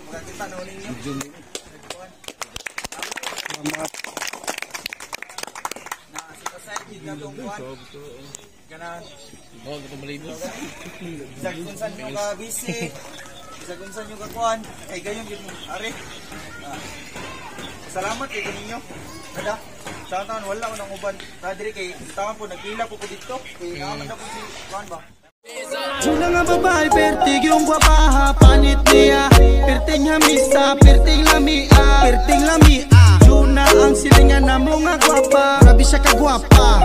Makakita na ninyo. Salamat. Na sa side gid na tong kuan. Kana bisag unsa nyo ka busy, bisag unsa nyo ka kuan, kay gayon gid mo ari. Ah. Salamat kay ninyo. Kada sa taon wala ko nang uban. Ta diri kay tawan po nagpila po ko didto. Kay naaman na po si kuan ba. Sila nga babae, pertig yung gwapaha. Panit niya, perting hamisa, perting lamia, perting lamia. Yuna ang silingan na mo nga gwapa. Grabe siya kagwapa.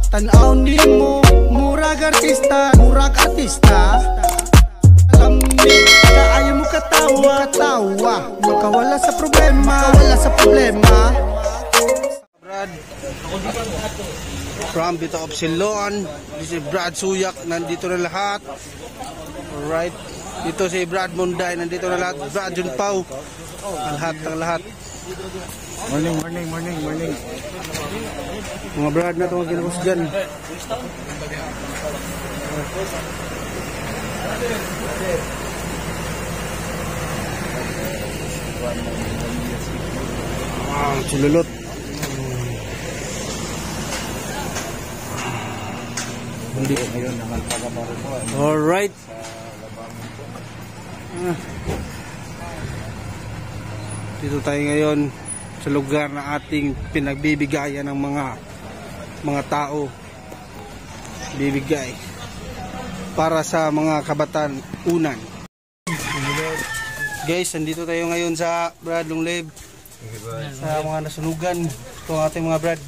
Tanaw ni mo, murag artista, murag artista. Lami, kaayo mo katawa, katawa. Makawala sa problema, makawala sa problema. Brad from Bito of Siloan. This is Brad Suyak, nandito na lahat. Alright. Dito si Brad Munday, nandito na lahat. Brad Junpao. Ang lahat, ang lahat. Morning, morning, morning, morning. Mga Brad na itong ginabos dyan. Ah, sululot. Hindi. Alright. Ah. Dito tayo ngayon sa lugar na ating pinagbibigayan ng mga tao. Bibigay para sa mga kabataan unan. Guys, nandito tayo ngayon sa Brad Long Live, sa mga nasunugan. Ito ang ating mga Brad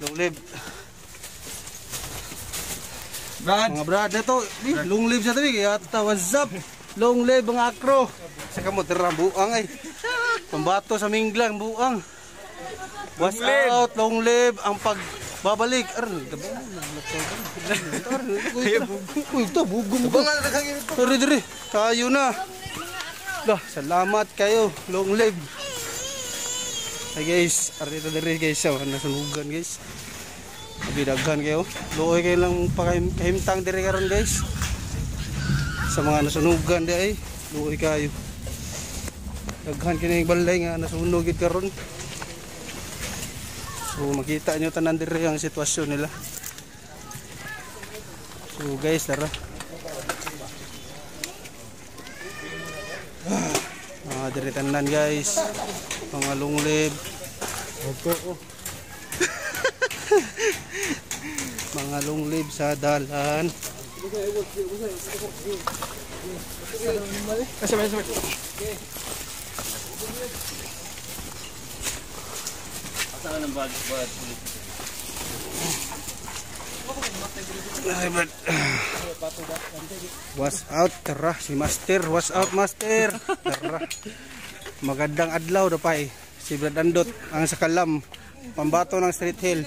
Long Live. Brad. Mga Brad, ito, long live sa tabi. Kaya what's up? Long live ang akro. Sa kamot, buang ay. Pambato sa minglang, buang. What's out, long live, ang pagbabalik. Aron, uy, ito, bugong ko. Dere, dere, tayo na. Dah, salamat kayo, long live. Ay guys, arito dere guys, nasunugan guys. Bidaghan kayo. Luoy kayo lang pakahimtang diri karon guys. Sa mga nasunugan di ay luoy kayo. Daghan kini balay nga nasunog gid karon. So makita nyo tanan diri ang sitwasyon nila. So guys, tara. Mga diri tanan guys. Mga long live. Mga long live sa dalan. What's out? Tara, si Master. What's out, Master? Tara. Magandang adlaw na pa eh. Si Brad Andot, ang sakalam. Pambato ng Street Hill.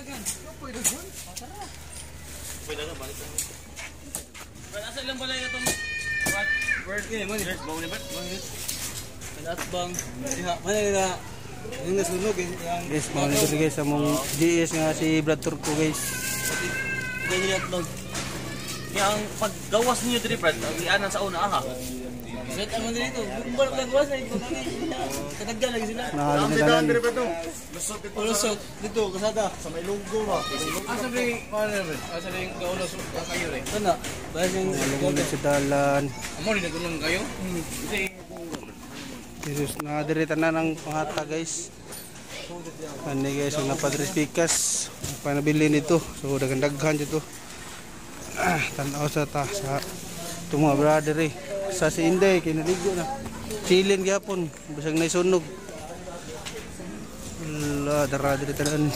Guys, mga nito guys, among GS nga si Brad Turco guys. Yang paggawas niyo diri Brad, ang ianan sa una aha. Set ang dito. Bumbal lang gawas na ito. Katagdan lagi sila. Nakalimutan. Ulusot dito kasada. Sa may lugo ba? Asa ba yung asa ba yung gaulos kayo re? Kana, basin Malungod sa dalan. Amo ni nagulong kayo? Jesus, nakadiri tanan ang pangata guys. Ani guys, ang napadres pikas. Panabili nito. So daghan-daghan dito. Ah, tanaw sa ta sa itong mga brother eh. Sa si Inday kay naligo na. Chilin gyapon, bisag naisunog. La dara diri tanan.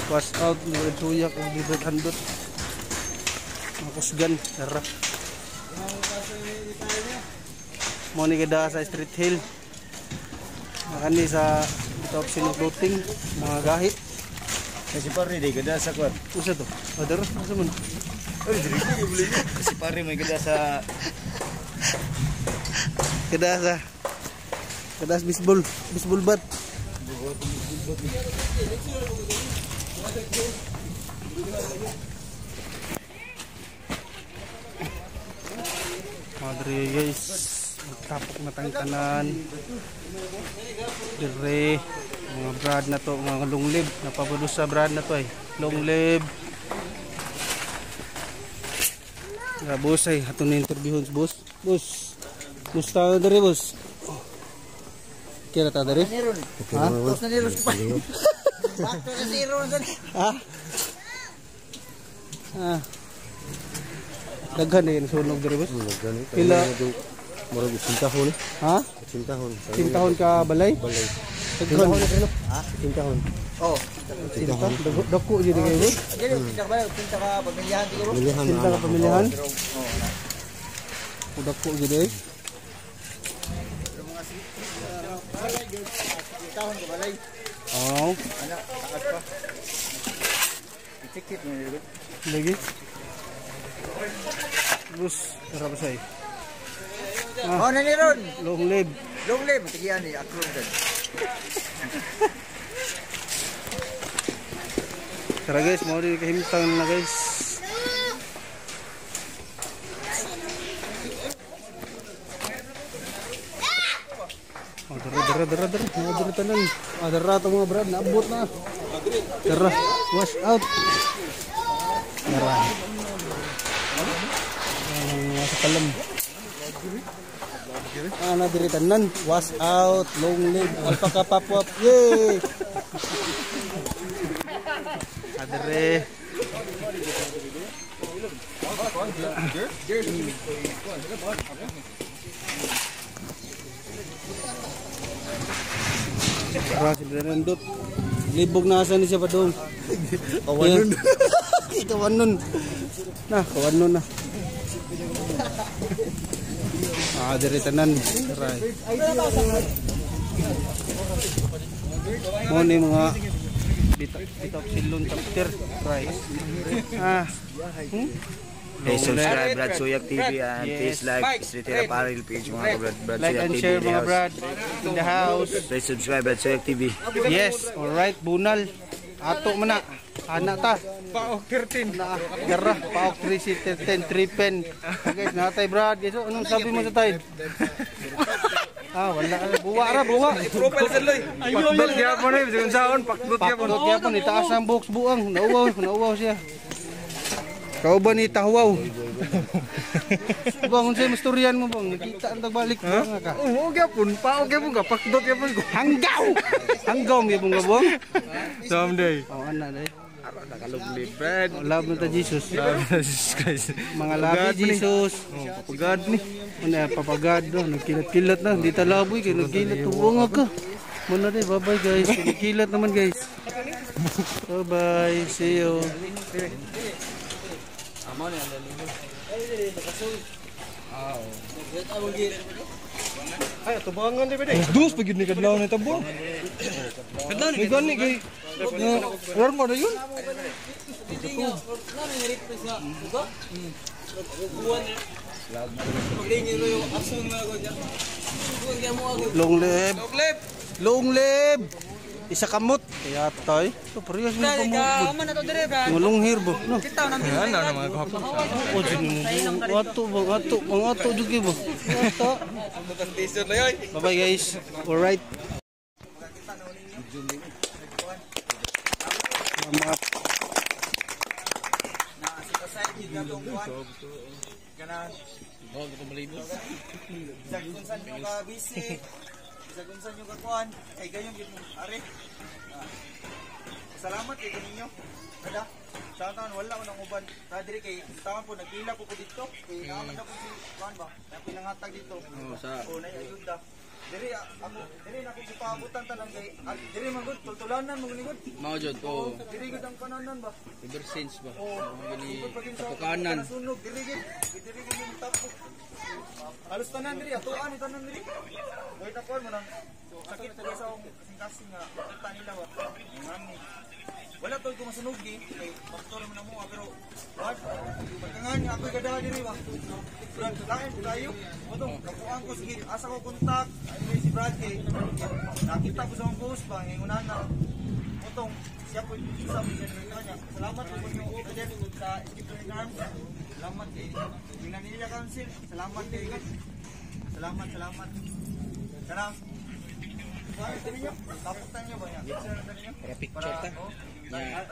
Was out ni Suyak og Brad Handot. Mga kusgan, dara. Mo ni kada sa Street Hill. Makani sa top sinugluting mga gahi. Kasi pare di gada sa kwan. Usa to? Other? Usa man? Kasi pare may gada sa Kada sa kada sa baseball, baseball bat. Madre guys, magtapok na tayong tanan. Dire, mga brad na to, mga long live. Napabudos sa brad na to ay. Long live. Boss ay, ato na interviewon boss. Boss, gusto na dire boss. Kira ta dire? Ha? Tapos na niros pa. Bakto na zero na. Ha? Ah. Daghan na yun, sunog dire boss. Pila? Murag sintahon. Ha? Sintahon. Sintahon ka balay? Balay. Daghan. Ha? Sintahon. Oh. Sinta? Dako yun kayo boss? Dili tinta ba? Tinta ka pamilyahan siguro. Pamilyahan. Sinta ka pamilyahan? Oh. Dako yun eh. Tahon ka balay. Oo. Ana, taas pa. Itikit mo nila. Lagi. Boss, tara pa sa'yo. Oh, naniron. Long live. Long live, tigian ni akron kan. Tara guys, mau din kahimtang na guys. Oh, dara dara dara dara. Mga dara tanan. Ah, dara to mga brad, naabot na. Dara, wash out. Dara. Ang sa kalam. Ah, na diri tanan. Wash out, long live, alpaka pop up. Yay! Adre. Tara, si Brandot. Libog na asa ni siya pa doon. Kawanon. Kawanon. Na, kawanon na. Ah, dire tanan. Tara. Mo ni mga Bitap Silon chapter rice. Ah. Hmm? Please subscribe Brad Suyak TV and Yes. please like Street Apparel page mga kabrad. Brad Like Suyak and TV share in the mga house. brad in the house. Please subscribe Brad Suyak TV. Yes, alright, bunal. Ato man na. Ana ta. Paok 13. Na, gara, paok 3 13 3 pen. Okay, guys, natay brad. Guys, oh, anong sabi mo sa tay? Ah, wala. Buwa ra, buwa. Profile sa loy. Pakdot gyapon eh, bisag unsaon pakdot gyapon. Pakdot gyapon itaas ang box buang. Nauwaw, nauwaw siya. Kauban ni Tahuaw. Bang, unsay mastoryan mo bang? Nakita ang tagbalik ha? Ka. Oo gyapon, paok gyapon ka, pakdot gyapon ko. Hanggaw! Hanggaw mo gyapon ka bang? Someday. Oh, ana day. Nakalugli Brad. Love na ta Jesus. Jesus Christ. Mga labi Jesus. Oh, papagad ni. Ano papagad do, nagkilat-kilat na, di talaboy kay nagkilat tuwang ka. Muna day, bye-bye guys. Nagkilat naman guys. Bye-bye. See you. Ay, tubangan di ba day? Dus pag yun ni kadlaw ni tabong. Kadlaw ni gani kay Rar mo na yun. Long live. Long live. Long live. Isa kamot. Kaya tay. Ito parehas mo pa mo. Ngulong hair ba? No. Ano na mga gwapo. O jud mo. Ato ba? Ato, ang ato jud ba? Ato. Bye bye guys. All right. Salamat. Na sa gid na tong kuan. Kana. Bisag unsa nyo ka busy. Bisag unsa nyo ka kuan, kay gayon gid mo are. Ah. Salamat kay ninyo. Kada sa taon wala ko nang uban. Ta diri kay tawan po nagpila po ko dito. Kay naaman na po si kuan ba? Napinangatag dito. Oh, sa oh, nay ayuda. Diri ako diri na ko gipaabutan tanan kay diri man gud tultulanan mo gud. Mao jud Oh, diri gud ang kananan ba. Ever since ba. Oh, tapukanan. Sunog diri gid. Diri gid yung tapok. Halos tanan diri atuan ni tanan diri. Boy tapuan mo nang sakit ko sa akong kasing-kasing nga kita nila ba. Ngani. Wala tol ko masunog gi kay pastor man na mo pero what? Pagkangan nga ako'y gadaha diri ba. Brad, lain kayo. Motong kapuan ko sige asa ko kontak ay si Brad kay nakita ko sa akong post ba ngingunan na. Mutong siya po isa po siya dito niya. Salamat po ninyo, brother, sa Skip Arms. Salamat kay Manila Council. Salamat kay Salamat, salamat. Kanang Bakit sa ninyo? Tapos tayo ba niya? Para picture ta. Oh, yeah.